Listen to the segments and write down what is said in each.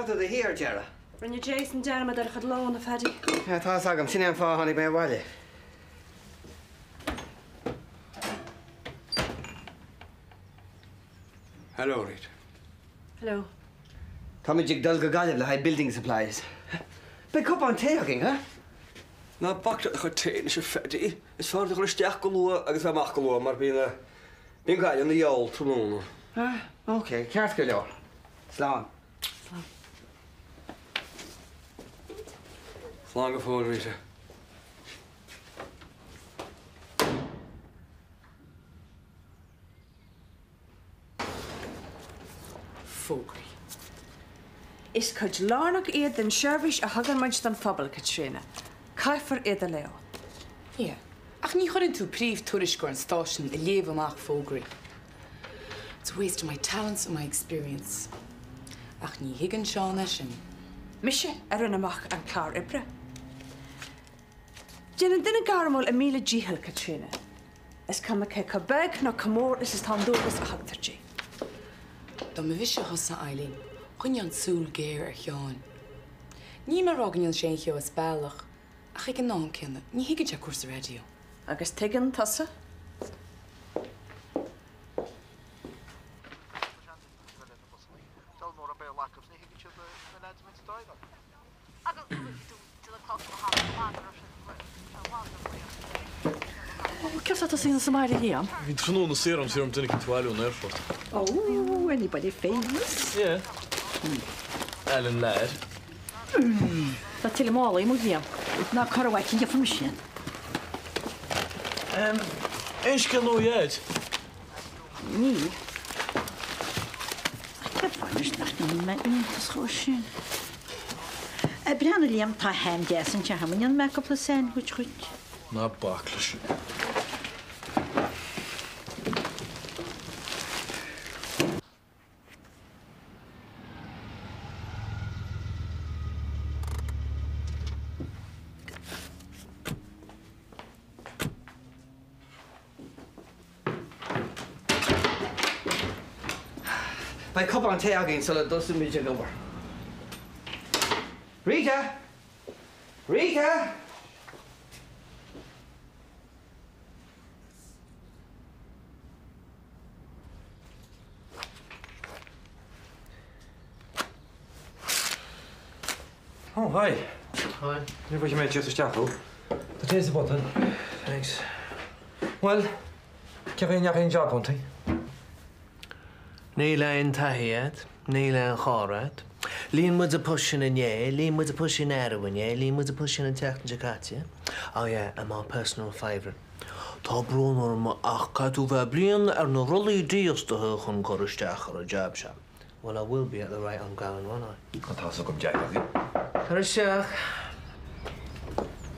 Tá tú i do shuí ar deireadh. Rinne Jason dearmad ar a chuid lóin, a Phaddy. Tá fhios agam, sin é an fáth a tháinig mé abhaile. Hello, Rita. Hello. Táimid ag dul go Gaillimh le haghaidh building supplies. Beidh cupán tae againn, huh? Ná bac le do chuid tae anois, a Phaddy. Is fearr duit a dhul isteach go luath agus bheith amach go luath mar bíonn, bíonn Gaillimh ina diabhal tráthnóna. Ah, ok, ceart go leor. Slán. Slán. Slán go fóill, Rita. Fógraí. Is cuid lárnach iad den seirbhís a thugann muid don phobal, Caitríona. Caithfear iad a léamh. Yeah. Ach ní chuireann tú príomh-tuairisceoir an stáisiúin ag léamh amach fógraí. It's a waste of my talents and my experience. Ach ní thuigeann Seán é sin. Mise a rinne amach an clár oibre. Déanann duine gairmiúil a mhíle dícheall, Caitríona. Is cuma cé chomh beag nó chomh mór is atá an dualgas a thugtar di. Dá mba mhise thusa, Eileen, choinneoinn súil ghéar ar Sheán. Níl mé ag rá go ndéanann sé aon cheo as bealach, ach ag an am céanna, ní thuigeann sé cúrsaí raidió. Agus tuigeann tusa? Céard atá tú sa mbaile Liam? Bhí tráthnóna saor agam, saor duine eicínt abhaile ón aerfort. Oh, anybody famous? Yeah. Alan Ladd. Tá tuilleadh málaí amuigh Liam. Ná cuir uait an gheofaidh mise iad. Aon scéal nua ó Dhaid? Níl. Ach cén fáth anois nach ndéanfaidh mé iontas dhó sin? Breathnaigh Liam, tá ham deas anseo, an ndéanfaidh mé cúpla sandwich dhuit? Ná bac leis. Beidh cupán tae againn sula dtosaímid ag obair. Rita! Rita! Oh, hi. Hi. Ní bhfaighidh mé tíocht isteach thú. Tá tae sa bpota. Thanks. Bhuel, cén chaoi a ndeachaigh an job hunting? Níl aon taithí agat, níl aon charr agat. Líon muid an post sin inné, líon muid an post sin arú inné, líon muid an post sin an tseachtain seo caite. Oh yeah, and my personal favourite. Tá brón orm ach caithfidh tú bheith bliain ar na rollaí dífhostaithe chun cur isteach ar an jab seo. Well, I will be at the rate I'm going, won't I? Tá fhios agam Jack againn. Tar isteach.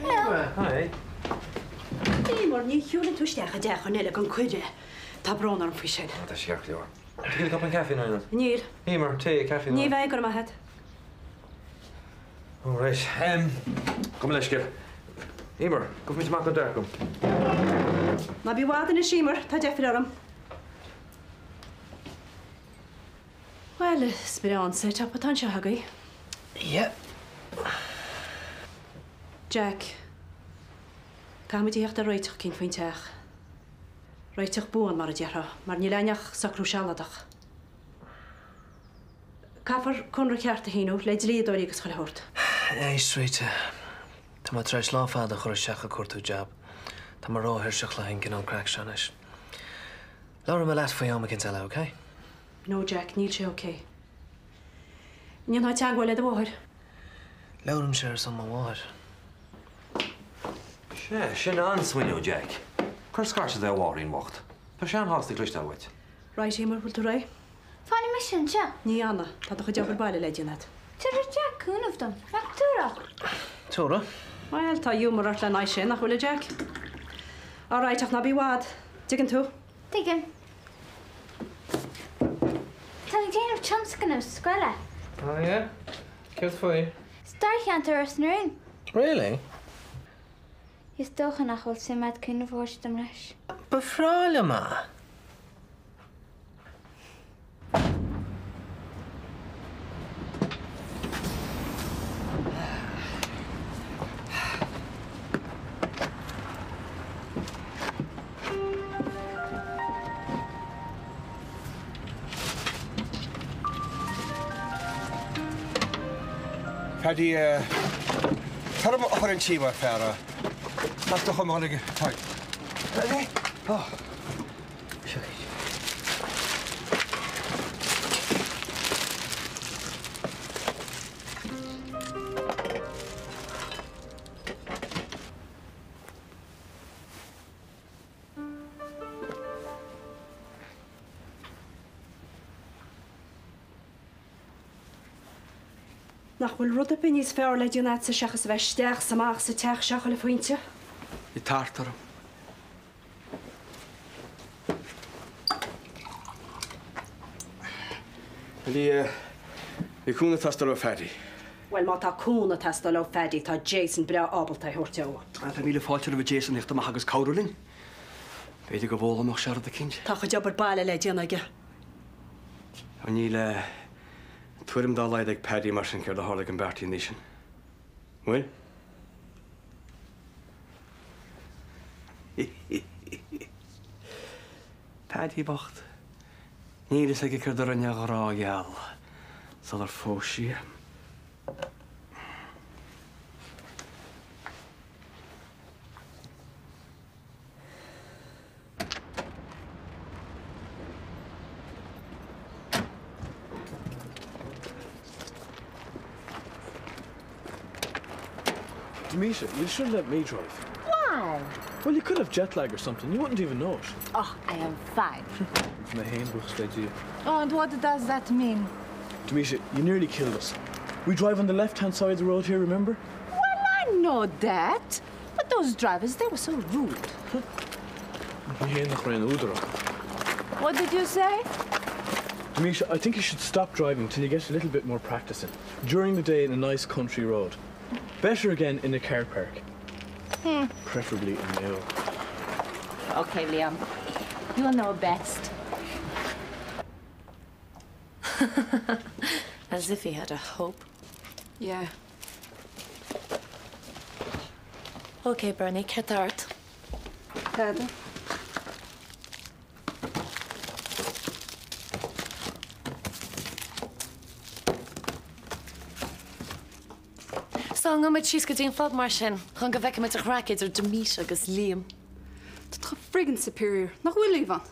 Hello. Hi. Eimear, ní shiúlann tú isteach i dteach an eile gan cuireadh. Tá brón orm faoi sin. Tá sé ceart go leor. Tá tú cupán caife nó aon rud? Níl. Eimear, tae, caife nó. Ní bheidh, go raibh maith agat. All right. Gabh mo leithscéal. Eimear, gabhfaimid amach go Darkroom. Ná bí i bhfad anois, Eimear, tá deifir orm. Bhuel, is breá an set-up atá anseo agaibh. Yep. Jack, caithfimid a theacht ar réiteach eicínt faoin teach. Réiteach buan, mar a déarfá, mar níl ann ach socrú sealadach. Caithfear conradh ceart a shíniú, le dlíodóirí agus chuile shórt. Éist, Rita. Tá mé tar éis lá fada a chur isteach ag cuartú jab. Tá mé róthuirseach le haghaidh an cineál craic seo anois. Labhróidh mé leat faoi am eicínt eile, ok? No, Jack, níl sé ok. An ndéanfá teagmháil le do mháthair? Labhraímse ar son mo mháthair. Sea, sin an-smaoineamh, Jack. Cuir scairte dá mháithrín bhocht. Tá sé an-shásta cloisteáil uait. Right, Eimear, bhfuil tú réidh? Fanfaidh mise anseo. Ní fhanfaidh. Tá do chuid obair baile le déanamh agat. Tabharfaidh Jack cúnamh dom. Nach dtabharfaidh? Tabharfaidh. Bhuel, tá giúmar ort lena aghaidh sin, nach bhfuil, a Jack? All right, ach ná bí i bhfad. Dtuigeann tú? Tuigim. Táim ag déanamh tionscnamh scoile. Oh yeah? Céard faoi? Stair cheantar Ros na Rún. Really? Is dócha nach bhfuil suim agat cúnamh a thabhairt dom leis. Ba bhreá liom é. Paddy, tar orm a chur an tí mar fear. Meas tú chomh maith le Tadhg. Paddy? Ó. Seo duit. Nach bhfuil rud ar bith níos fearr le déanamh agatsa seachas a bheith isteach 's amach sa teach seo chuile phointe? Bhí tart orm. Bhí, bhí cúnamh ag teastáil ó Phaddy. Bhuel, má tá cúnamh ag teastáil ó Phaddy, tá Jason breá ábalta é a thabhairt dó. Tá míle fáilte roimh Jason a theacht amach agus cabhrú linn. B'fhéidir go bhfoghlaimeodh sé rud eicínt. Tá a chuid obair baile le déanamh aige. Níl tuairim dá laghad ag Paddy mar sin céard a tharla ag an bpeairtí an oíche sin. Bhfuil? Paddy bocht. Níl fhios aige céard a rinne a ghrá gheal sular phós sí é. Demisha, you should let me drive. Why? Well, you could have jet lag or something. You wouldn't even know it. Oh, I am fine. My buchs idea. Oh, and what does that mean? Demisha, you nearly killed us. We drive on the left-hand side of the road here, remember? Well, I know that. But those drivers, they were so rude. What did you say? Demisha, I think you should stop driving till you get a little bit more practice in. During the day in a nice country road. Better again in a car park. Hmm. Preferably in Mayo. Okay, Liam. You know best. As if he had a hope. Yeah. Okay, Bernie, cad tá ort? Tada. So, an ngabhfaidh muid síos go dtí an phub mar sin, chun go bhfeicfidh muid an chraic idir Damita agus Liam. Tá tú friggin superior, nach bhfuil, Yvonne?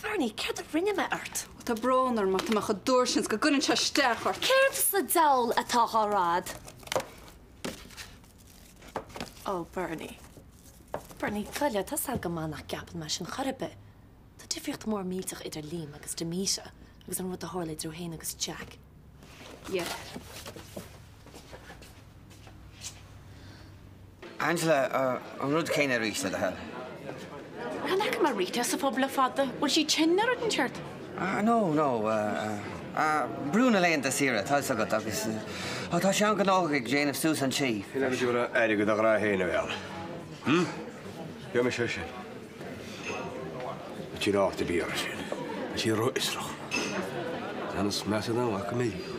Bernie, céard a rinne mé ort? Ó, tá brón orm, ach tá mé chomh dúr sin 's go gcuireann sé isteach ort. Céard sa diabhal atá á rá a'd? Ó, Bernie. Bernie, gabh i leith, tá 's a'd go maith nach gceapann mé sin chor ar bith. Tá difríocht mór millteach idir Liam agus Damita agus an rud a tharla idir thú féin agus Jack. Yeah. Angela, an rud céanna arís, le do thoil. Chan fhaca mé Rita sa phub le fada. Bhfuil sí tinn nó rud inteacht? No, no. Brú na laethanta saoire, tá fhios agat, agus tá sé an-ghnóthach ag déanamh suas an tí. Shíl mé go raibh airgead a ghrá féin a bheith ann. Hm? Gheobhaidh mise é sin. Tá sí áit ar bith orthu sin. Tá sí ró-fhiosrach. An is measa ná a bhfaca mé riamh.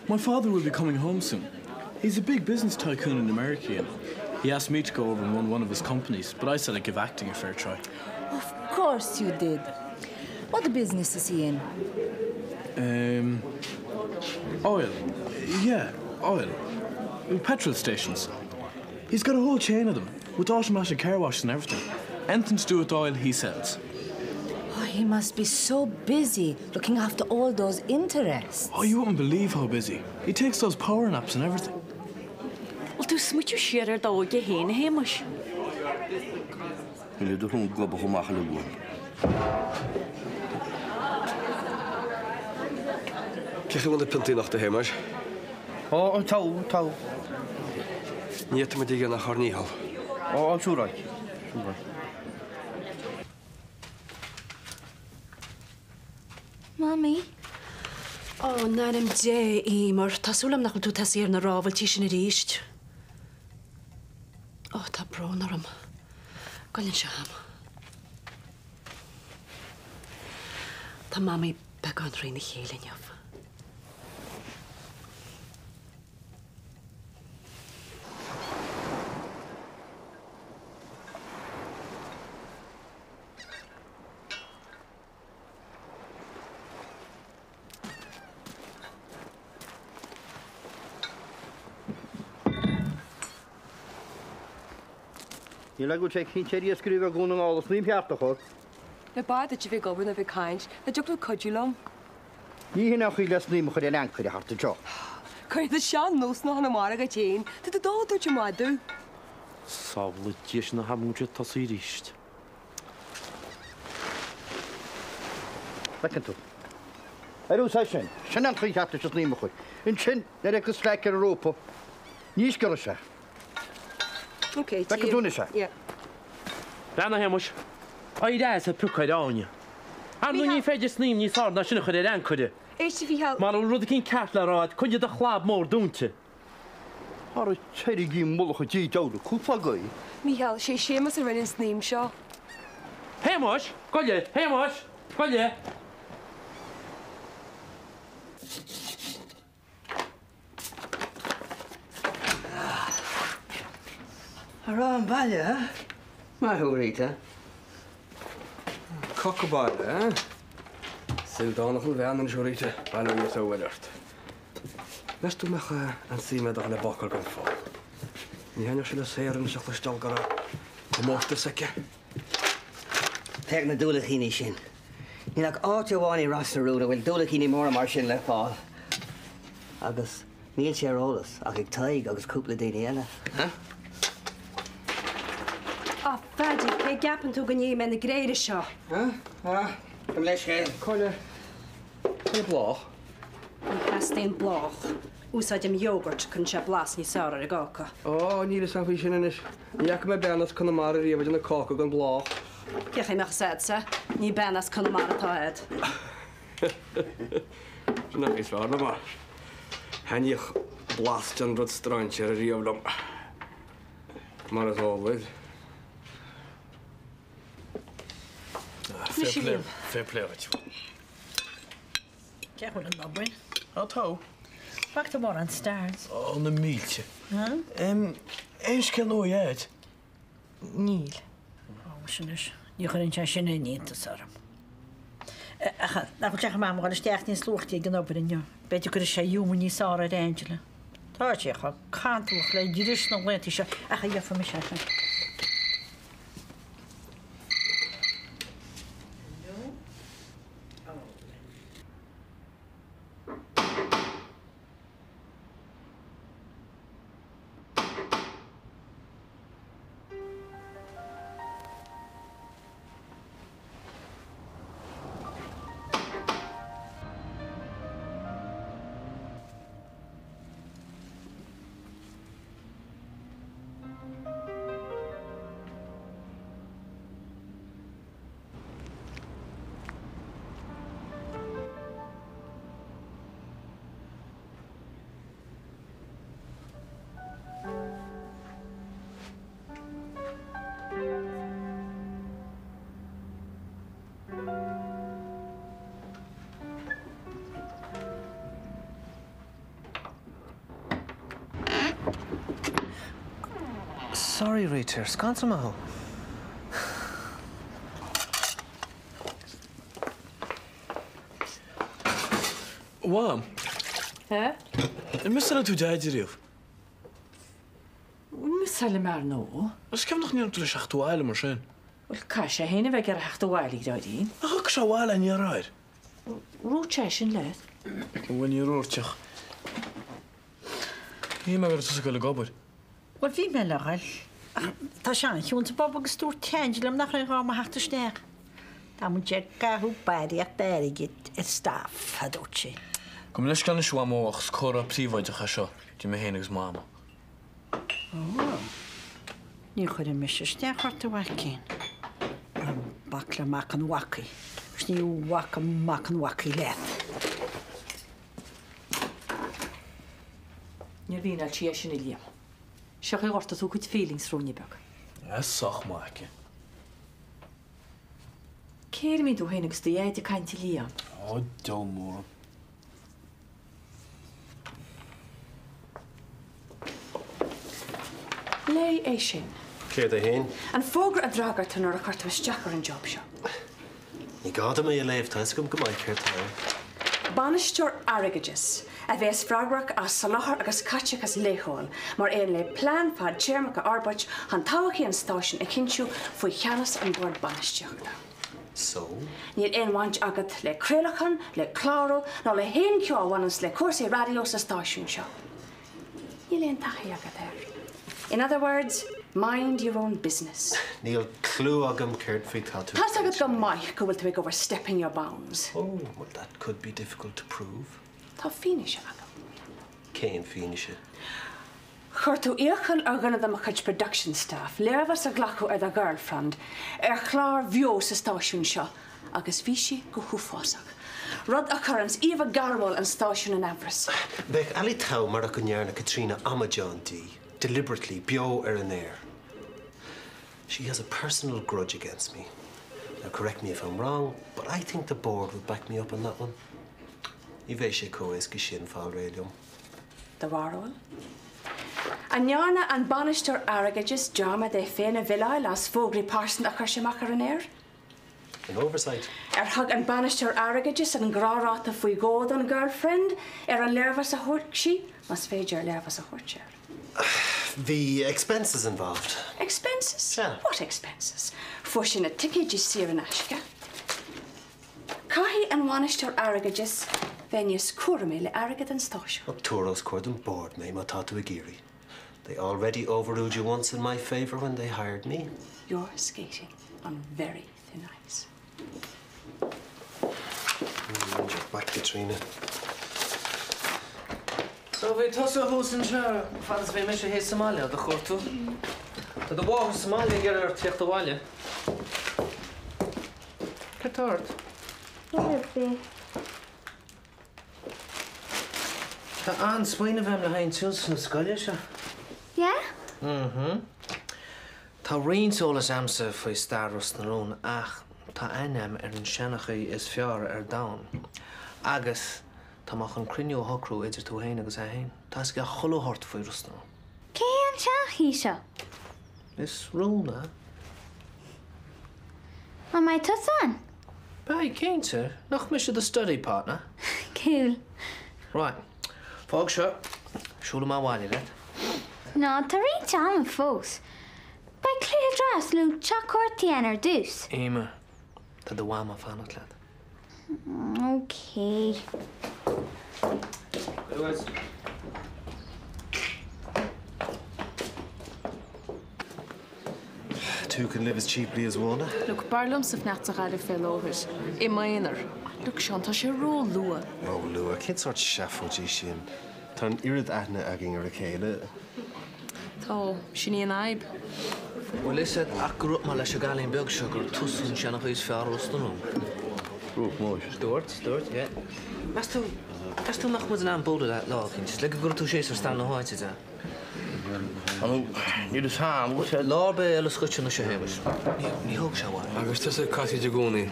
My father will be coming home soon. He's a big business tycoon in America, you know. He asked me to go over and run one of his companies, but I said I'd give acting a fair try. Of course you did. What business is he in? Um, oil. Yeah, oil. Petrol stations. He's got a whole chain of them, with automatic car washes and everything. Anything to do with oil, he sells. Oh, he must be so busy looking after all those interests. Oh, you wouldn't believe how busy. He takes those power naps and everything. Bhfuil tú ag smaoitiú siar ar d'óige féin, a Shéamais? Níl do shrón gobadh chomh maith le uaim. Cé chaoi bhfuil na piontaí anocht, a Shéamais? Ó, tá, tá. Ní fhéadfaidh muid a dhéanamh ach ár ndícheall. Ó, siúráilt, siúráilt. Mamaí. Ó, in ainm Dé, Emer, tá súil agam nach bhfuil tú tosaithe ar na rámhailtí sin arís. Ó, tá brón orm. Goilleann sé orm. Tá Mamaí beagán thrína chéile inniu. Níl go bhfuil sé cinnte ar iascairí a bheith Dhún na nGall an snaidhm cheart a chur. Ní b'fhearr duit a bheith ag obair ná bheith ag caint, nach dtiocfadh leat cuidiú liom? Ní hin an chaoi le snaidhm a chur ar ancaire thart anseo. Cuir do shean-nósanna Chonamara dhuit féin, tá tú dall ag tabhairt an mhadaidh. Sábhála Dia sinn ná habair muid tosaí arís. Feiceann tú. Ar úsáid sin. Sin an chaoi cheart leis an snaidhm a chur. Ansin, nuair a thiocfas slaic ar an rópa, ní sciorrfaidh sé. Ok, Feiceann tú anois é. Yeah. Bean a Shéamais, éirigh as ag piocadh ar Áine. Ar ndóigh ní féidir snaidhm níos fearr ná sin a chur ar ancaire. Éist a Mhícheáil. Mara bhfuil rud eicínt ceart le rá agat, coinnigh do chlab mór dúinte. Ara teirigí mullach a dí deabhra cúpla gaoth. Mícheál, sé Séamus a rinne an snaidhm seo. Shéamais! Goile! Shéamais! Goile! Arán baile, huh? Maith thú, Rita. Cáca baile, eh? Ildánach an bhean anseo, Rita. Bail ó Dhia is ó bhaile ort. Meas tú an mbeadh an suim a'd a dhul le bácáil gan feoil? Ní thaitneodh sé le Sarah anois a chloisteáil go raibh comórtas aici. Féach na diúilicíní sin. Níl ach áit amháin i Ros na Rún a bhfuil diúilicíní móra mar sin le fáil. Agus níl sé ar eolas ach ag Tadhg agus cúpla daoine eile. Á, Phaddy, cé a gceapann tú go ndéanfaidh mé na gréire seo? Á, gabh mo leithscéal. Cá bhfuil bláth? Ní theastaíonn bláth. Úsáidim yogurt, cuireann sé blas níos fearr ar an gcáca. Ó, níl fhios a'm faoi sin anois. Ní fhaca mé bean as Conamara riamh ag déanamh cáca gan bláth. Cé chaoi a mbeadh fhios a'dsa? Ní bean as Conamara atá a'd. Sin nach is fearr liom é. Thaitníodh blas den rud strainséartha riamh liom. Mar is eol duit. Fair play, fair play dhuit. Cén chaoi a bhfuil an obair? Á, tá. Bhfaca tú mórán stars? Ó, na mílte. Aon scéal nua ó Dhaid? Níl. Ó, muise anois, ní chuireann sé sin aon iontas orm. Ach nach bhfuil sé chomh maith agam a dhul isteach níos luaithe ag an obair inniu? B'fhéidir go gcuirfidh sé giúmar níos fearr ar Angela. Tá sé chomh cantalach le dris na laethanta seo ach a gheobhaidh mise é sin. Sorry Rita, ar scansaigh mé thú? A Mham. Hé? Ar mhissáil tú Deaid ariamh? Mhissáil mé ar ndóigh. Is cuimhin nach ndéanann tú leis theacht abhaile mar sin. Bhuel, caithfidh sé féin a bheith ag iarraidh theacht abhaile, a dheartháirín. Nach dtiocfaidh sé abhaile an iarraidh? Dhúirt sé sin leat. Bhuel, níor dhúirt ach. Shíl mé go raibh tusa ag dul ag obair. Bhuel, bhí mé le dhul, ach tá sé an-chiúin sa bpub agus dúirt Angie liom nach raibh aon ghá dom a theacht isteach. Tá muid ag caitheamh barraíocht airgid ar staff, a dúirt sí. Gabh mo leithscéal anois a Mhamó ach is comhrá príobháideach é seo idir mé féin agus Mama. Ó, ní chuirfidh mise isteach ort a mhaicín. Ná bac le mac an bhacaigh, agus ní bhacfaidh mac an bhacaigh leat. Níor mhíneáil sí é sin a Liam. Seo chaoi a ghortaigh tú a cuid feelings ruainne beag. É sách maith aici. Cé air a mbíonn tú féin agus do dhaid ag caint a Liam? Ó, diabhal mór. Léigh é sin. Céard é fhéin? An fógra a d'fhreagair tú nuair a chuir tú isteach ar an job seo. Ní gá dom é a léamh, tá fhios agam go maith céard tá ann. Bainisteoir Airgeadais. a bheas freagrach as soláthar agus caiteachas laethúil, mar aon le plean fadtéarmach a fhorbairt chun todhchaí an stáisiúin a chinntiú faoi cheannas an Bhord Bainistíochta. So? Níl aon bhaint agat le craolachán, le clárú ná le haon cheo a bhaineanns le cúrsaí raidió sa stáisiún seo. Níl aon taithí agat air. In other words, mind your own business. Níl clue agam céard faoi tá tú. Tá's agat go maith go bhfuil tú ag overstepping your bounds. Oh, well that could be difficult to prove. Tá fianaise agam. Cén fianaise? Chuir tú iachall ar dhuine de mo chuid production staff léirmheas a ghlacadh ar do girlfriend ar chlár bheo sa stáisiún seo agus bhí sé go huafásach, rud a chuireanns íomha gairmiúil an stáisiúin in aimhreas. Bheadh Ali togha murach go ndearna Caitríona amadán di, deliberately, beo ar an aer. She has a personal grudge against me. Now correct me if I'm wrong, but I think the board would back me up on that one. Ní bheidh sé chomh éasca sin fáil réidh liom. Do bharúil? An ndearna an bainisteoir airgeadais dearmad é féin a bhilleáil as fógraí pearsanta a chuir sé amach ar an aer? An oversight. Ar thug an bainisteoir airgeadais an gnáthráta faoi dhó don girlfriend ar an léirmheas a thug sí, más féidir léirmheas a thabhairt air? Bhí expenses involved. Expenses? What expenses? Fuair sé na ticéidí saor in aisce. Caithfidh an bhainisteoir airgeadais bheith níos cúramaí le airgead an stáisiúin. Tabhair os comhair don bord mé má tá tú ag iarraidh. They already overruled you once in my favour when they hired me. You're skating on very thin ice. Mind your back, Caitríona. So bhí tusa thuas anseo fad is a bhí mise thíos sa mbaile á do chuartú. Tá do mháthair sa mbaile ag iarraidh ort tíocht abhaile. Cad tá ort? Rud ar bith. Tá an-smaoineamh agam le haghaidh an tionscnamh scoile seo. Yeah? Mhm. Tá roinnt eolas a'msa faoi stair Ros na Rún ach tá aithne a'm ar an seanchaí is fearr ar domhan. Agus tá mé chun cruinniú a shocrú idir tú fhéin agus é fhéin. Tá 'fhios aige chuile shórt faoi Ros na Rún. Cé hé an seanchaí seo? Is rún é. An mbeidh tusa ann? Beidh, cinnte. Nach mise do study partner? Cool. Right. Fág seo. Siúlfaidh mé abhaile leat. Ná, tá roinnt ama fós. Beidh cluiche drafts nó teach cártaí ann ar dtús. Eimear, tá do mham ag fanacht leat. Ok. Two can live as cheaply as one. Look, b'fhearr liomsa fanacht sa Ghaillimh fé láthair. I m'aonar. Look, Seán, tá sé ró-luath. Ró-luath? Cén sórt seafóid í sin? Tá an oiread aithne againn ar a chéile. Tá, sin í an fhadhb. Bhfuil fhios a'd ach gur dhúirt mé leis an gcailín beag seo gur tusa an seanchaí is fearr Ros na Rún. Dúirt muis. Dúirt, dúirt, yeah. Meas tú, meas tú nach muid in ann bualadh leat lá eicínt, le go gcuirfidh tú síos ar stair na háite de? Níl fhios a'm, bhfuil sé. Lá ar bith eile scoite anois a Shéamais. Ní, ní thógfaidh sé i bhfad. Agus tusa ag casaoid i gcónaí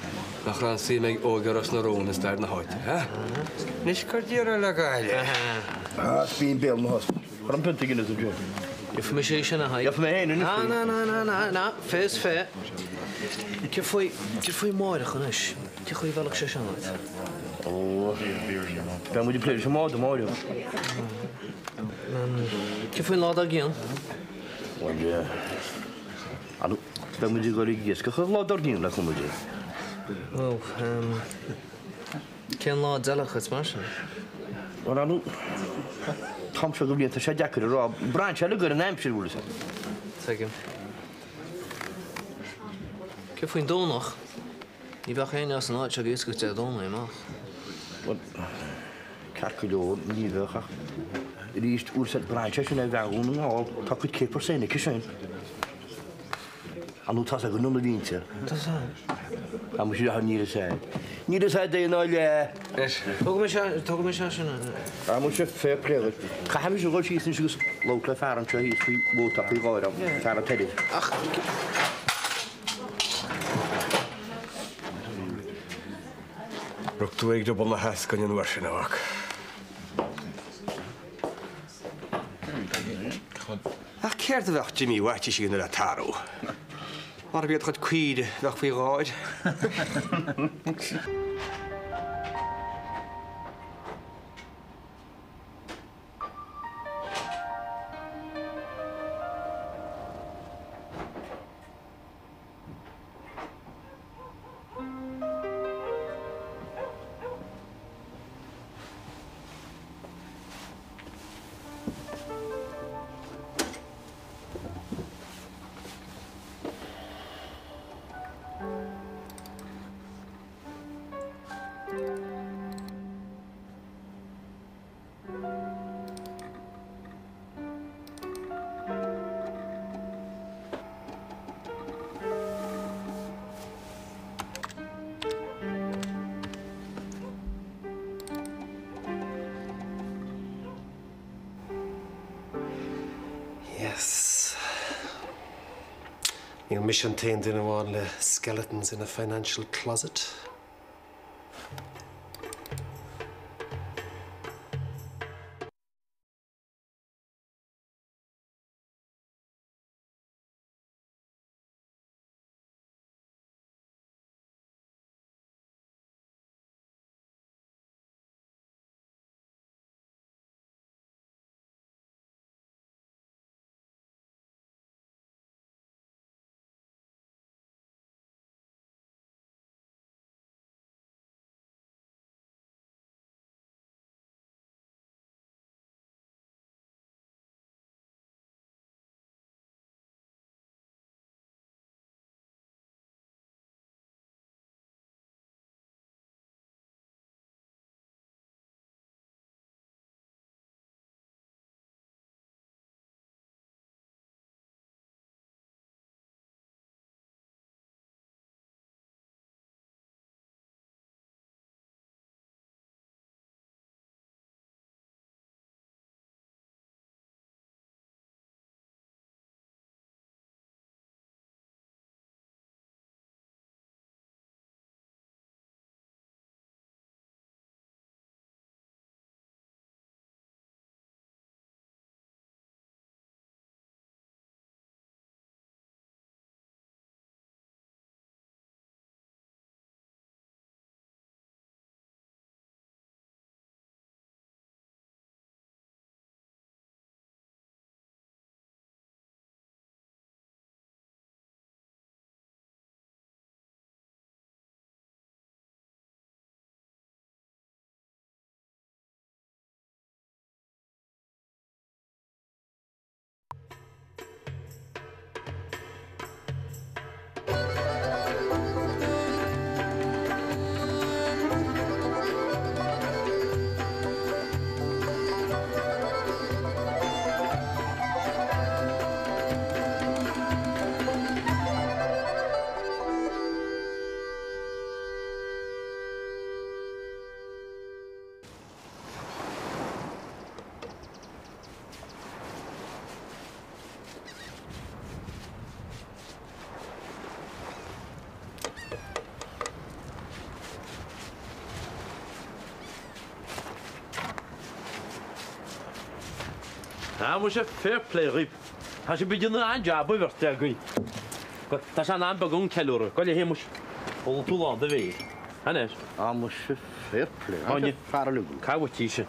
nach raibh aon suim ag óige Ros na Rún i stair na háite, ha? Anois cur d'iarraidh le Gaillimh. Ah, is bíonn béal na host. Chuir an pionta Guinness ansin. Gheobhaidh mise é sin a Thaidhg. Gheobhaidh mé féin anois Na, na, na, na, na, na, fé is fé. Céard faoi, céard faoi amáireach anois? Cén chaoi a bhfeilfeadh sé sin duit? Ó, beidh muid ag plé leis an mbád amáireach. Céard faoin lá dár gcionn? Bhuel, ar ndóigh, beidh muid ag dul ag iascach an lá dár gcionn le cúnamh Dé. Ó, Cén lá a d'fheilfeadh dhuit mar sin? Bhuel, ar ndóigh, an t-am seo de bhliain, tá sé deacair a rá. Braitheann sé uilig ar an aimsir, bhfuil fhios a'd. Tuigim. Céard faoin Domhnach? Ní bheadh éinne as an áit seo ag iascach Dé Domhnaigh amach. Bhuel, ceart go leor, ní bheadh ach arís, bhfuil fhios a'd, braitheann sé sin ar bhean Dhún na nGall, tá a cuid capers féin aici sin. Ar ndóigh tá's agat na línte. Tá 's a'd. Tá muis ar níl 'fhios a'd. Níl 'fhios a'd é ná leath. Anois, tógfaidh mise, tógfaidh mise sin. Tá muis fair play dhuit. Caithfidh mise dhul síos anois agus labhairt le fear anseo thíos faoi mhótachaí gáire, fear an tairbh. Ach. Rug tú ag drioball na heascaine an uair sin, a mhac. Ach céard a bheadh Jimí Mhaitiais a dhéanamh le Taro? Marbh iad a chuid caoire a bheadh faoi dháir. Níl mise an t-aon duine amháin le skeletons in a financial closet. Tá muise, fair play dhaoib. Tá sibh ag déanamh an-jab an bheirt agaibh. Tá sé in am beagán ceiliúradh. Gabh i leith a Shéamuis. Ól tú lán do bhéil. Anois. Tá muise, fair play. Áine. Fear uilig. Cá bhfuil sí sin?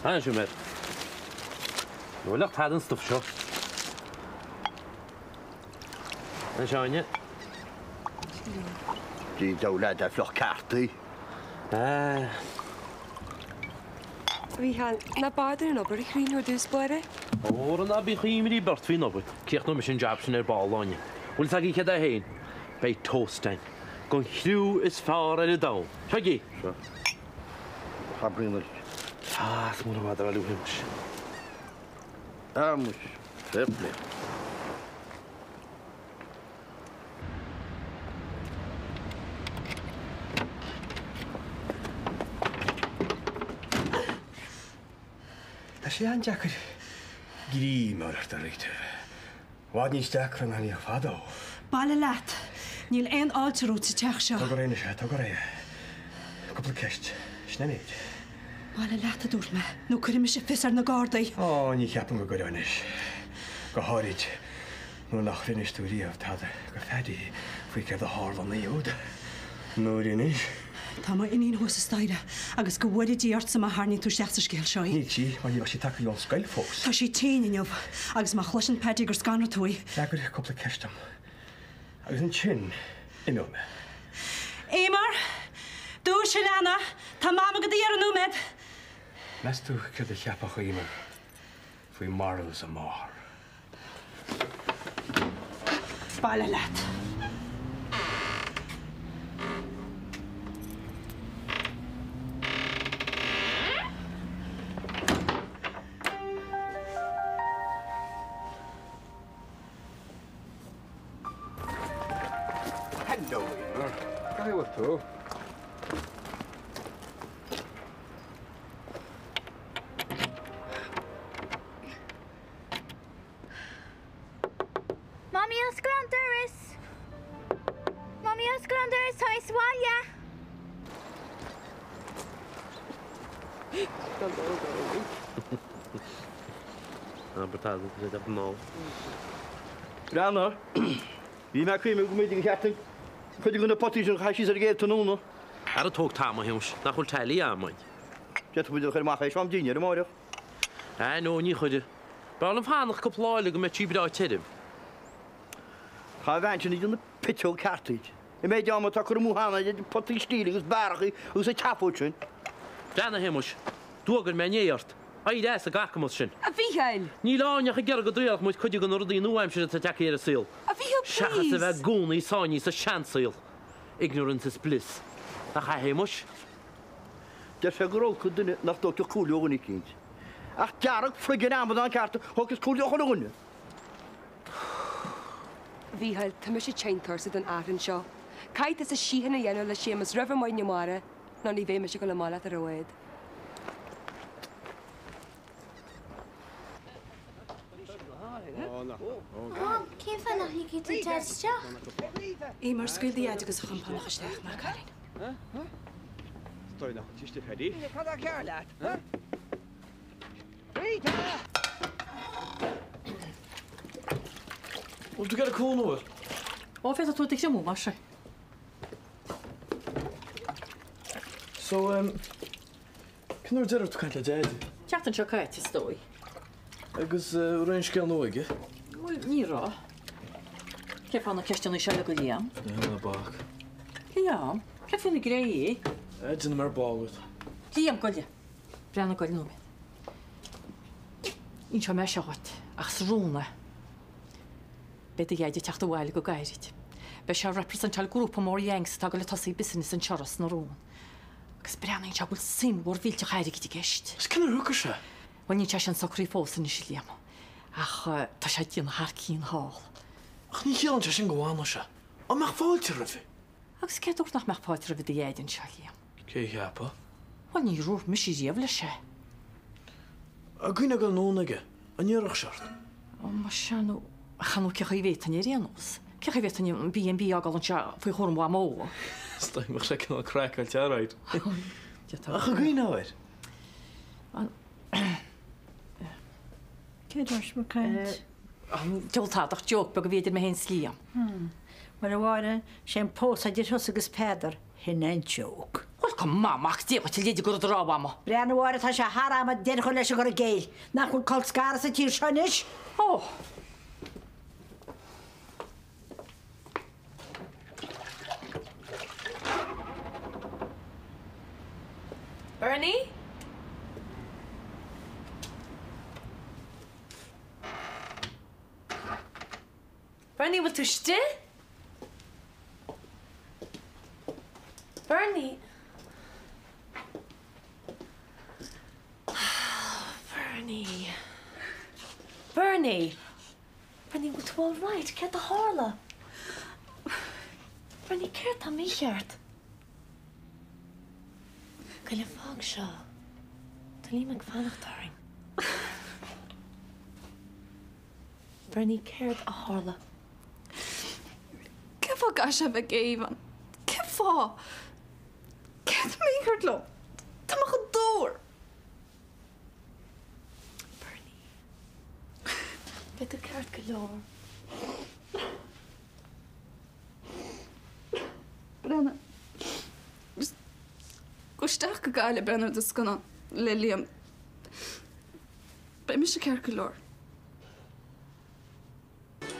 Anois, a Mary. Ní bhfuil ach tada an stuif seo. Anois, Áine. Dia dó leaid a fliuch ceart í. Ah. Mhícheáil, ná bother an obair a chroí ar dtús báire. Óra ná bíodh imní bort faoin obair. Críochnóidh mise an jab sin ar ball, Áine. Bhfuil fhios agaibh céard é féin? Beidh toast againn. Don chriú is fearr ar an domhan. Seo agaibh! Seo. Abraíonn uait. Ah, is mór i bhfad a bhailiú Shéamuis. Ah, muis. Fair play. Tá sé an-deacair greim a fháil ort a Rita. I bhfad níos deacra ná a bhíodh fadó. Bailigh leat. Níl aon fháilte romhat sa teach seo. Tóg ar aghaidh anois é, tóg ar aghaidh é. Cúpla ceist, sin an méid. Bailigh leat, a dúirt mé, nó cuirfidh mise fios ar na Gardaí. Ó, ní cheapaim go gcuirfeá anois. Go háirid nuair nach inis tú riamh tada go Phaddy faoi céard a tharla an oíche úd. Nó ar inis? Tá m'iníon thuas an staighre agus go bhfóire Dia ortsa má tharraingíonn tú isteach sa scéal seo í. Níl sí, mar ní raibh sí tagtha ón scoil fós. Tá sí tinn inniu agus má chloiseann Paddy gur scanraigh tú í. Freagair cúpla ceist dom agus ansin imeoidh mé. Eimear! Dúisigh, a leana! Tá Mam ag do iarraidh nóiméad! Meas tú céard a cheapfadh Eimear faoi mharú a máthar? Bailigh leat. Hello, Eimear. Cad é bhfuil tú? Mamaí, oscail an doras! Oscail an doras, tá mé sa bhaile! Breathnaigh, bhí mé ag cuimhneamh go mb'fhéidir gur cheart dúinn cuid de na potaí sin a chaitheamh síos ar an gcéad tráthnóna. Ara tóg t'am, a Shéamais, nach bhfuil teailí am againn. D'fhéadfadh muid a chur amach théis am dinnéir amáireach. Ah no, ní chuirfidh. B'fhearr liom fanacht cúpla lá eile go mbeidh sí breá tirim. Tá an bhean sin ag déanamh piteog ceart duit. An méid ama atá curtha amú cheana aici ag potaí stíle agus barrachaí agus an tseafóid sin. Breathnaigh, a Shéamais, d'fhuagair mé inné ort. Éirigh as an gcacamas sin. A Mhícheáil! Níl Áine ach ag iarraidh go dtriailfeadh muid cuid de na rudaí nua-aimseartha atá tagtha ar an saol. A Mhícheáil, please! Seachas a bheith i gcónaí sáinnithe sa seansaol. Ignorance is bliss. Nach ea, a Shéamais? Deir sé gur olc an duine nach dtógfadh comhairle ó dhuine eicínt. Ach dearg friggin' amadán ceart a thógfas comhairle ó chuile dhuine! A Mhícheáil, tá mise tinn tuirseach den achrann seo. Caithfidh tusa síocháin a dhéanamh le Séamus roimh ar maidin amárach nó ní bheidh mise ag dul amach leat ar a bhád. Mom, cén fáth nach ligfidh tú Deaid isteach? Eimear, scaoil do Dhaid agus a chompánach isteach, maith cailín. Bhfuil tú ag iarraidh cúnamh, bhfuil? Ó, féadfaidh tú do thriomú mar sin. So, um, cén uair deireadh tú caint le Deaide? Seachtain seo caite, is dóigh. Agus uh, raibh aon scéal nua aige? Bhuel, ní raibh. Cén fáth na ceisteanna seo uilig, a Liam? Ná bac. Liam, céard faoina gréidh? Eh, déanfaidh mé ar ball duit. Liam, goile. Breathnaigh, goile nóiméad. Inseoidh mé seo dhuit, ach is rún é. Beidh do Dhaid ag teacht abhaile go gairid. Beidh sé ag representáil grúpa mór Yanks atá ag dul ag tosaí business anseo i Ros na Rún. Agus breathnaíonn sé go bhfuil suim mhór mhillteach airgid i gceist. Is cén uair a thiocfaidh sé? Bhuel, níl sé sin socraithe fós anois, a Liam. Ach tá sé ag déanamh thar cionn thall. Ach ní chiallaíonn sé sin go bhfanfaidh sé. An mbeadh fáilte roimhe? Agus cé a dúirt nach mbeadh fáilte roimhe do Dhaid anseo, a Liam? Cé a cheapfadh? Bhuel, níor dhúirt mise riamh leis é. Ag cuimhneamh ag dul anonn aige, an iarrfadh sé ort? Ó, más ea, nó chan cén chaoi a bhféadfainn ar aon nós. Cén chaoi a bhféadfainn an B&B a fhágáil anseo faoi chúram Mhamó? Is dóigh go mbeadh sé cineál craiceáilte, alright. Ach an gcuimhneofá air? Cé dúirt mo caint? Diabhal tada ach joke beag a bhí idir mé féin is Liam. Bhuel, a Mháire, sé an pósadh idir thusa agus Peadar, shin é an joke. Bhuel, go maith, mac Dé dhuit, a leithéid de rud a rá, a Mhama. Breathnaigh, a Mháire, tá sé thar am deireadh a chur leis an gcur i gcéill. Nach bhfuil colscaradh sa tír seo anois? Ó! Bernie? Bernie, bhfuil tú istigh? Bernie! Bernie. Bernie! Bernie, bhfuil tú all right? Céard a tharla? Bernie, céard tá mícheart? Goile, fág seo. Tá Liam ag fanacht orainn. Bernie, céard a tharla? Cén fáth a gcaithfidh sé a bheith ag Aoibheann? Cén fáth? Céard tá mícheart liom? Tá mé chomh dúr! Bernie. Beidh tú ceart go leor. Breathnaigh. Just gabh isteach go Gaillimh breathnú ar do scannán le Liam. Beidh mise ceart go leor.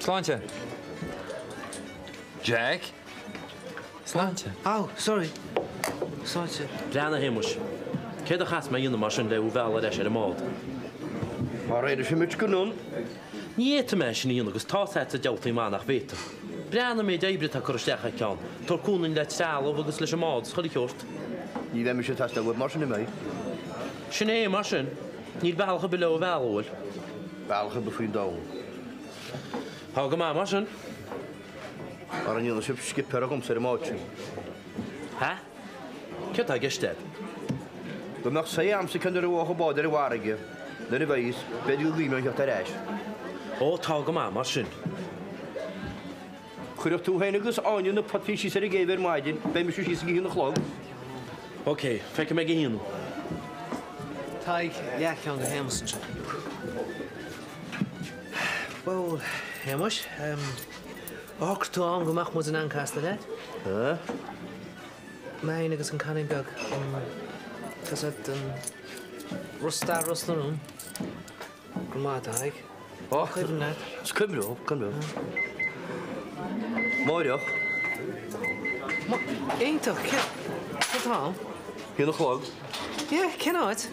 Sláinte. Jack? Sláinte. Oh, sorry. Sláinte. Breathnaigh, a Shéamuis. Céard a chaithfeas mé a dhéanamh mar sin le thú a mhealladh ar ais ar an mbád? Mar éireoidh muid go anonn. Ní fhéadfaidh mé é sin a dhéanamh agus tá's a'dsa diabhaltaí maith nach bhféadfainn. Breathnaigh an méid oibre atá curtha isteach aici ann, tabhairt cúnamh dúinn le trealamh agus leis an mbád is chuile shórt. Ní bheidh mise ag teastáil uaibh mar sin, an mbeidh? Sin é mar sin. Níl bealach ar bith le thú a mhealladh, an bhfuil? Bealach ar bith faoin domhan. Tá go maith mar sin. Mara ndéanfaidh sibh scipéar agamsa ar an mbád sin. Ha? Céard tá i gceist a'd? Go mbeadh say a'msa cén uair a ghabhfadh an bád ar an bhfarraige, nuair a bheidh, b'fhéidir go gcuimhneoinn theacht ar ais. Ó, tá go maith mar sin. Chuirfeadh tú féin agus Áine na potaí síos ar an gcéibh ar maidin, beidh mise síos ag a haon a chlog. Ok, feicfidh mé ag a haon thú. Tadhg, leathcheann do Shéamus ansin. Bhuel, Shéamuis, ar shocraigh tú am go mbeadh muid in ann castáil leat? Mé féin agus an cailín beag, tá 's agat, an stair Ros na Rún. Go maith, a Thaidhg. Ó, Cuimhin leat? Is cuimhin liom, cuimhin liom. Amáireach. Iontach, cén t-am? Haon a chlog. Yeah, cén áit?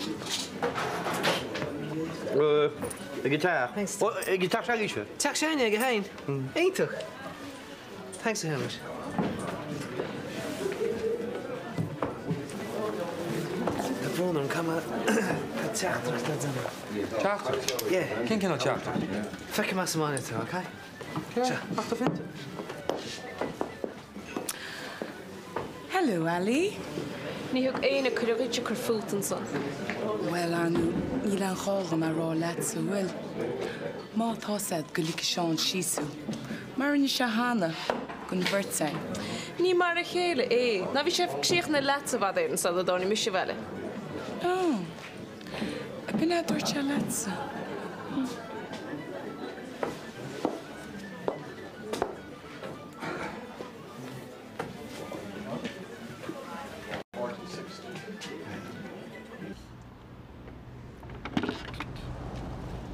Ag an teach. Ó, ag an teach s'agaibhse. Teach s'againne ag a haon. Iontach. Thanks, a Shéamuis. Tá brón orm, caithfidh mé, tá teachtaireacht le déanamh. Teachtaireacht? Yeah. Cén cineál teachtaireacht? Feicfidh mé sa mbaile tú, ok? Yeah, ach tá finte. Hello, Ali. Ní thug éinne cuireadh dhuit cur fút ansan. Bhuel, ar ndú, níl aon ghá dhom a rá leatsa, an bhfuil? Má tá's a'd go ligfidh Seán síos thú, mar a rinne sé cheana, don bheirt a'inn. Ní mar a chéile é. Ná bhí sé críochnaithe leatsa i bhfad Éireann sula dtáinig mise abhaile. Ó, b'in é a dúirt sé leatsa.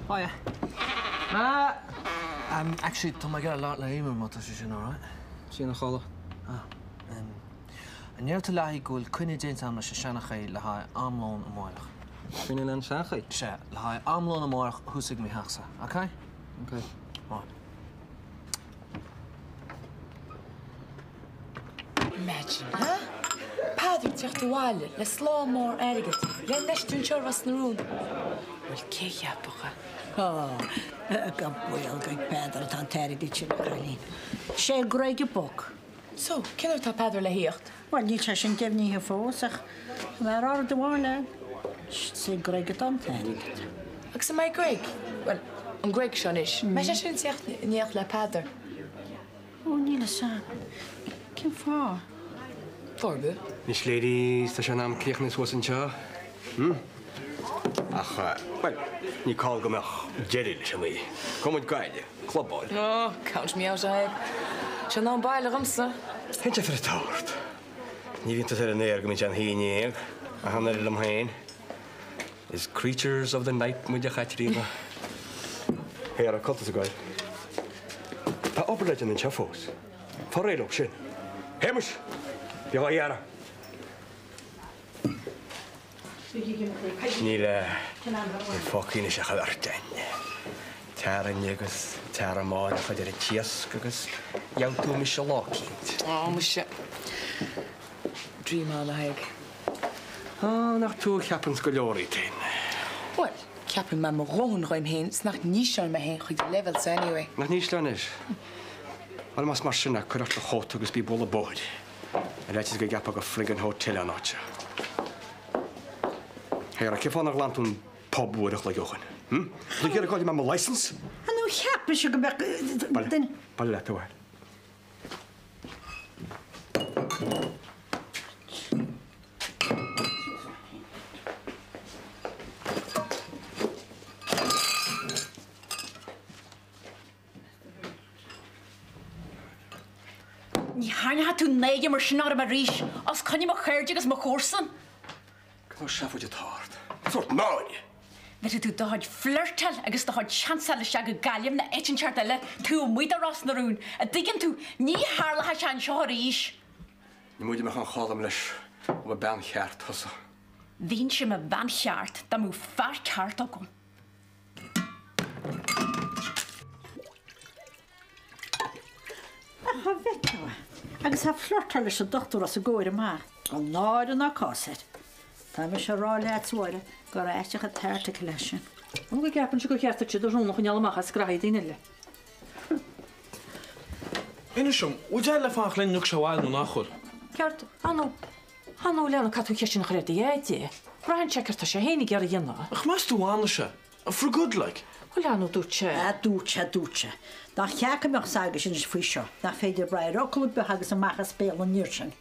Hiya. Ma! Um, actually, tá mé ag iarraidh labhairt le Eimear má tá sé sin alright. Sí ina chodladh. Ah. Um, an ndeir tú léi go bhfuil coinne déanta agam leis an seanchaí le haghaidh am lóin amárach? Coinne le an seanchaí? Sea, le haghaidh am lóin amárach thuas ag mo theachsa, ok? Ok. Right. Imagine, huh? Peadar ag teacht abhaile le slám mór airgid le infheistiú anseo i Ros na Rún. Bhuel, cé cheapfadh é? Ó, go baol ag Peadar atá an t-airgead sin, a chailín. Sé Greg a boc. So, cén uair atá Peadar le thíocht? Bhuel, níl sé sin deimhnithe fós, ach tá mé ag rá rud amháin leat, is ag Greg atá an t-airgead. Agus an mbeidh Greg, bhuel, an Greg seo anois, an mbeidh sé sin ag tíocht in éineacht le Peadar? Ó, níl a fhios a'm. Cén fáth? Fáth ar bith. Anois ladies, tá sé in am críochnú suas anseo. Hm? Ach, bhuel, ní call go mbeadh deireadh leis an oíche. Gabhfaidh muid Gaillimh, clubáil. Oh, count me out, a Thaidhg. Sé in am baile dhomsa. Cén deifir atá ort? Ní bhíonn tusa ar an aer go mbíonn sé an haon dhéag, ach an oiread liom féin. Is creatures of the night muid a Chaitríona. Here, cá bhfuil tusa ag goil? Tá obair le déanamh anseo fós. Fáil réidh leo sin. Shéamais! Bí dhá dhearradh. Níl fágtha anois ach an bheirt againn. Tear inniu agus tear amárach a deir an t-iasc agus gheobhaidh tú mise lá eicínt. Á, muise. Dream on, a Thaidhg. Á, nach tú a cheapanns go leor díot féin. Bhuel, ceapann mé mo dhóthain dhíom féin 's nach n-ísleoidh mé féin chuig do leibhéalsa anyway. Nach n-ísleoidh anois? Bhuel, más mar sin é, cuir ort do chóta agus bí ag bualadh bóthair. Ar fhaitíos go gceapfá gur friggin' hotel é an áit seo. Here, cén fáth nár ghlan tú an pub uair a chloig ó shoin? Hm? Tá tú ag iarraidh go gcaillfidh mé mo licence? An nó cheap mise go mbeadh Baile, baile leat abhaile. Ní tharraingeoidh tú náire mar sin orm arís, os coinne mo chairde agus mo chomharsan. Cad é seafóid atá ort? Sórt náire! Bheadh tú do chuid flirtáil agus do chuid seansáil isteach go Gaillimh nó áit inteacht eile taobh amuigh de Ros na Rún, a dtuigeann tú, ní tharlóidh sé anseo arís! Ní móide a mbeadh an chall agam leis dá mba bean cheart thusa. Bheinnse i mo bhean cheart dá mbeadh fear ceart agam. Ach cá bhfeicfeá é? Agus á flirtáil leis an dochtúir os a gcomhair amach, gan náire ná cás air. Tá mise a rá leat, a Mháire, gur aisteach an t-article é sin. Nó go gceapann sé gur cheart duit do shrón a choinneáil amach as graithí daoine eile. Inis dom, bhfuil Deaid le fanacht linn nuair a thiocfaidh sé abhaile nó nach bhfuil? Ceart, ah nó, ah nó, Leon, caithfidh tú an cheist sin a chur ar do Dheaide. Braitheann sé céard tá sé féin ag iarraidh a dhéanamh. Ach meas tú an bhfanfaidh sé? For good, like? Bhuel, ar ndóigh dúirt sé. Ah, dúirt sé, dúirt sé. Dá cheart go mbeadh 's agaibhse anois faoi seo, nach féidir brath ar fhocal ar bith a thagas amach as béal an fhir sin.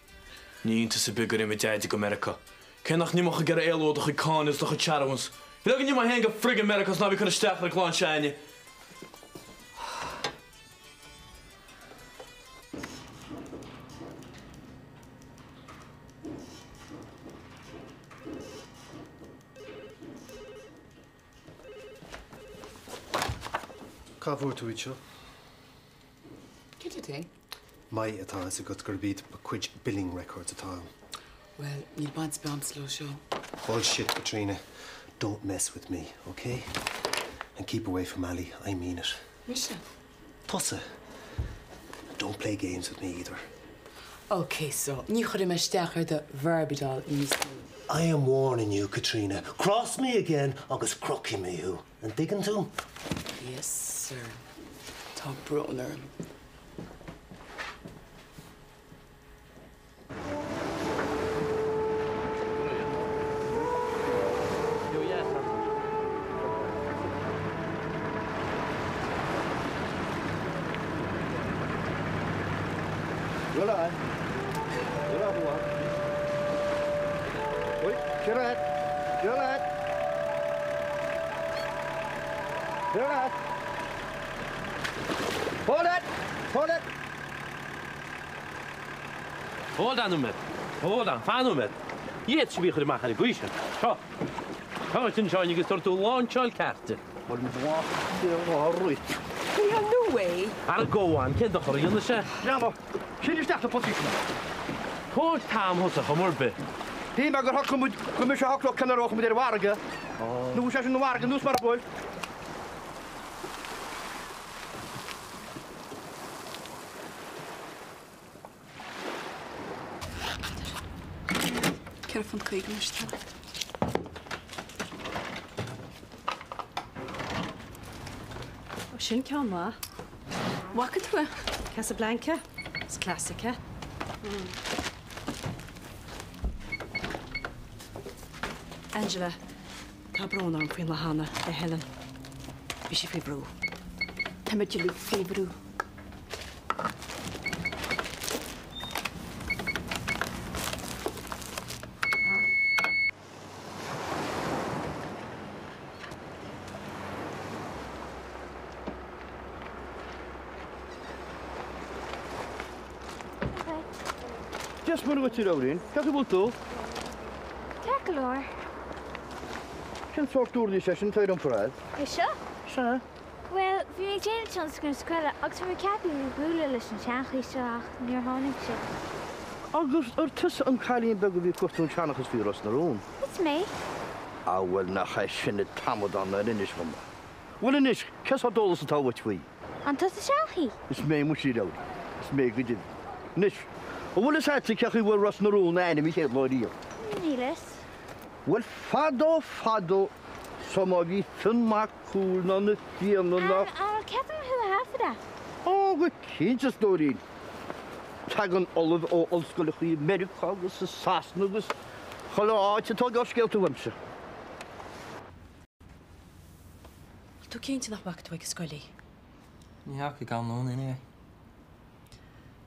Ní iontas ar bith gur imigh Deaide go Meiriceá. Cé nach n-imeodh ag iarraidh éalú ó do chuid cáinte is do chuid searúnas. Bheadh go n-imeoinn féin go friggin Meiriceá is ná bí ag cur isteach ar an gclann s'againne. Cá bhfuair tú iad seo? Cad é? Maith atá a fhios agat gurb iad mo chuid billing records atá ann. Bhuel, níl baint ar bith agamsa leo seo. Bullshit, Caitríona. Don't mess with me, ok? And keep away from Ali, I mean it. Mise? Tusa. And don't play games with me either. Ok, so, ní chuirfidh mé isteach ar do Barbie doll níos mó. I am warning you, Caitríona. Cross me again agus crochfaidh mé thú. An dtuigeann tú? Yes, sir. Tá brón orm. Hold it! Hold it! Hold on nóiméad. Hold on, fan nóiméad. Ní fhéadfadh sé bhí a chur amach ar an gcaoi sin. Seo. Tá sin seo agus tabhair tú láinseáil ceart di. Bhuel, mhaith á rith. Yeah, no way. Ar go on, cén dochar a dhéanfaidh sé? Leanbh, sín isteach na potaí sin. Tóg t-am thusa chuma ar bith. Shíl mé gur shocraigh muid go mbeadh sé a shocródh cionn a raibh muid ar an bhfarraige. Nó bhfuil sé sin an mhargadh nós mar a bhfuil. £4.50 anois tá. Ó sin ceann maith. Bhfaca tú é? Casablanca? It's classic, eh? Angela, tá brón orm faoin lá cheana le Helen. Bhí sí faoi bhrú. Táimid uilig faoi bhrú. Dia is Muire dhuit, a Labhraín. Cén chaoi a bhfuil tú? Ceart go leor. Cén sórt uirlis é sin atá ar iompar agat? É seo? Sea. Bhuel, bhí mé ag déanamh tionscnamh scoile agus bhí mé ceaptha bualadh leis an seanchaí seo ach níor tháinig sé. Agus ar tusa an cailín beag a bhí ag cuartú an seanchas faoi Ros na Rún? Is mé. Á bhuel nach é sin an t-amadán ar inis dhom é. Bhuel anois, cén sórt eolas atá uait faoi? An tusa seanchaí? Is mé muise a Labhraí. Is mé go deimhin. Anois, an bhfuil fhios a'dsa cén chaoi a bhfuair Ros na Rún a ainm an chéad lá riamh? Níl fhios. Bhuel fadó fadó so má bhí Fionn mac Cumhaill ná na Fianna ná. An bhfuil cead agam thú a thaifeadadh? Ó, go cinnte, a stóirín. Tagann ollaimh ó ollscoileacha i Meiriceá agus i Sasana agus chuile áit ag tógáil scéalta uaimse. Bhfuil tú cinnte nach bhfaca tú ag an scoil í? Ní fhaca gan lón anyway.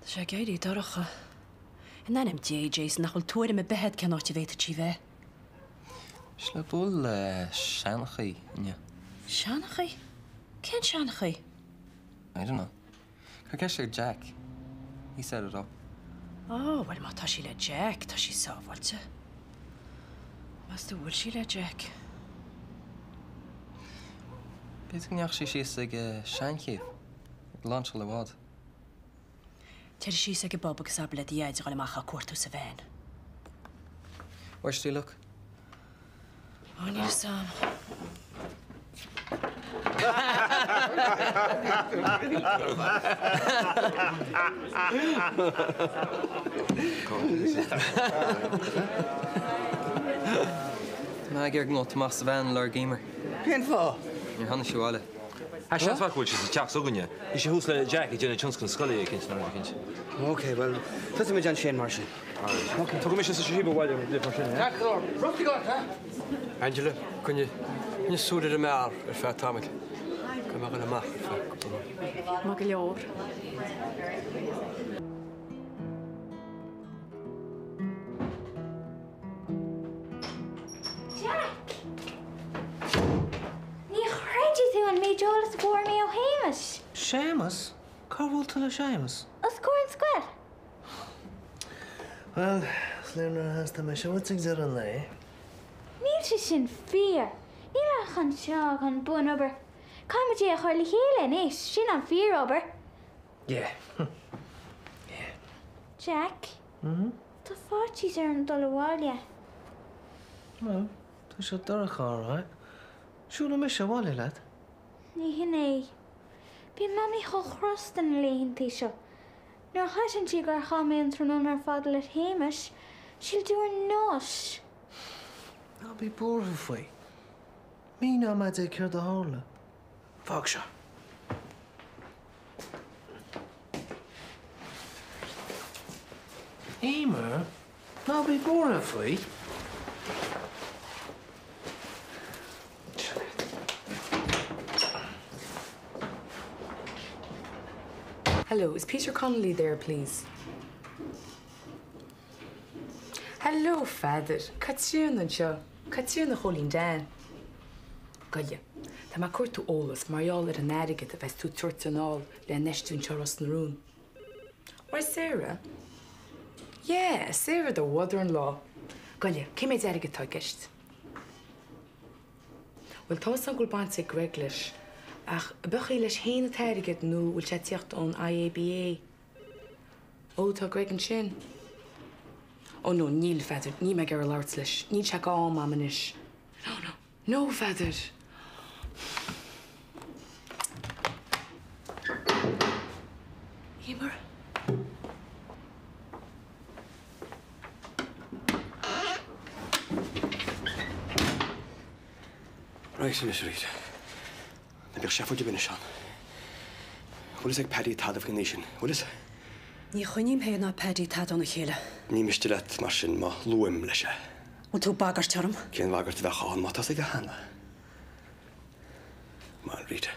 Tá sé ag éirí dorcha. In ainm Dé, Jason, nach bhfuil tuairim ar bith agat cén áit a bhféadfadh sí bheith? Is le bualadh le seanchaí inniu. Seanchaí? Cén seanchaí? I don't know. Cuir ceist ar Jack. He set it up. Ó, bhuel, má tá sí le Jack, tá sí sábháilte. Meas tú bhfuil sí le Jack? B'fhéidir go ndeachaigh sí síos ag seanchaí, ag lainseáil a bhád. Téir síos ag an bpub agus abair le do dhaid a dhul amach á cuartú sa veain. Where's she look? Ó, níl fhios a'm. Tá mé ag iarraidh go mbeadh tú amach sa veain a lorg Emer. Cén fáth? Níor tháinig sí abhaile. Tá seans mhaith go bhfuil sí sa teach s'againne. Bhí sí thuas le Jack ag déanamh tionscnamh scoile éicint nó rud éicint. Ok, bhuel, tosóidh muid ansin mar sin. Ok. Tógfaidh mise sa síob abhaile libh mar sin, eh? Ceart go leor. Rud ag ort, eh? Angela, coinnigh, coinnigh súil ar an mbeár ar feadh tamaill. Beidh mé ag dul amach ar feadh cúpla nóiméad. Maith go leor. Jack! Ní chreidfidh tú an méid eolais a fuair mé ó Shéamus! Séamus? Cár bhuail tú le Séamus? Os comhair an scoil. Bhuel, is léir nár theastaigh mise uait ag deireadh an lae. Níl sé sin fíor. Níl ach anseo ach an bunobair. Caithfidh muid é a chur le chéile anois, sin an fíorobair. Yeah. Yeah. Jack? Mm-hmm? Tá faitíos orm dul abhaile. Bhuel, tá sé dorcha alright. Siúlfaidh mise abhaile leat. Ní hin é. Bíonn Mamaí chomh crosta na laethantaí seo. Nuair a chloiseann sí gur chaith mé an tráthnóna ar fad le Shéamus, she'll do her nut. Ná bí buartha faoi. Míneoidh mé di céard a tharla. Fág seo. Eimear, ná bí buartha faoi. Hello, is Peter Connolly there, please? Hello, Pheadair. Caitríona anseo. Caitríona Chóilín Dan. Goile. Tá mé ag cuartú eolas mar gheall ar an airgead a bheas tú ag tabhairt anall le infheistiú anseo i Ros na Rún. Why Sarah? Yeah, Sarah do mother-in-law. Goile, cé méid airgid atá i gceist? Bhuel, tá 'fhios a'm go bhfuil baint ag Greg leis, ach ab é leis féin an t-airgead nó bhfuil sé ag tíocht ón IABA? Ó, tá Greg ansin. Ó no, níl, a Pheadair, níl mé ag iarraidh labhairt leis, níl sé go am a'm anois. No, no, no, a Pheadair! Emer? Right, anois arís. Ná bíodh seafóid ar bith anois ann. Bhfuil fhios ag Paddy tada faoin ní sin, bhfuil fhios? Ní choinním féin ná Paddy tada óna chéile. Ní miste leat mar sin má luaim leis é. Bhfuil tú ag bagairt orm? Cén bhagairt a bheadh ann má tá 'fhios aige cheana? Come on, Rita.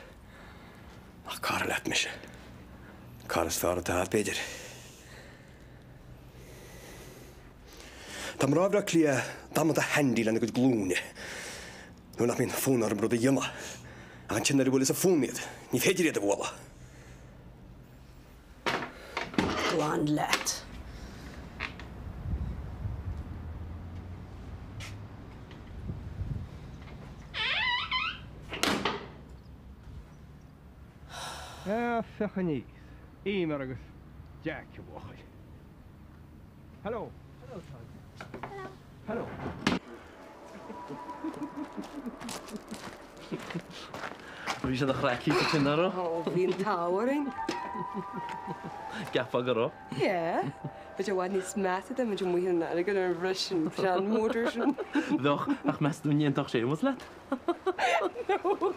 Nach cara leat mise? An cara is fearr atá agat, b'fhéidir. Tá mná Bhaile Átha Cliath damanta handy lena gcuid glúine nuair nach mbíonn fonn orthu rud a dhéanamh, ach ansin nuair a bhuaileas an fonn iad, ní féidir iad a bhualadh. Glan leat. Féach aníos, Eimear agus Jack, a bhuachaill. Hello. Hello, Tadhg. Hello. Bhí sé ina chraic sin, nach raibh? Ó, bhí an t-ádh orainn. Ceapfá go raibh. Yeah. Bheadh sé i bhfad níos measa dá mbeadh muid amuigh in airgead ar an bhris an seanmhótar sin. Bheadh, ach meas tú an n-aontódh Séamus leat? No.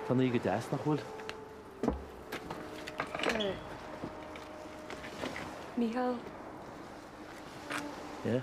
Tá an oíche go deas, nach bhfuil? Mícheál. Yeah?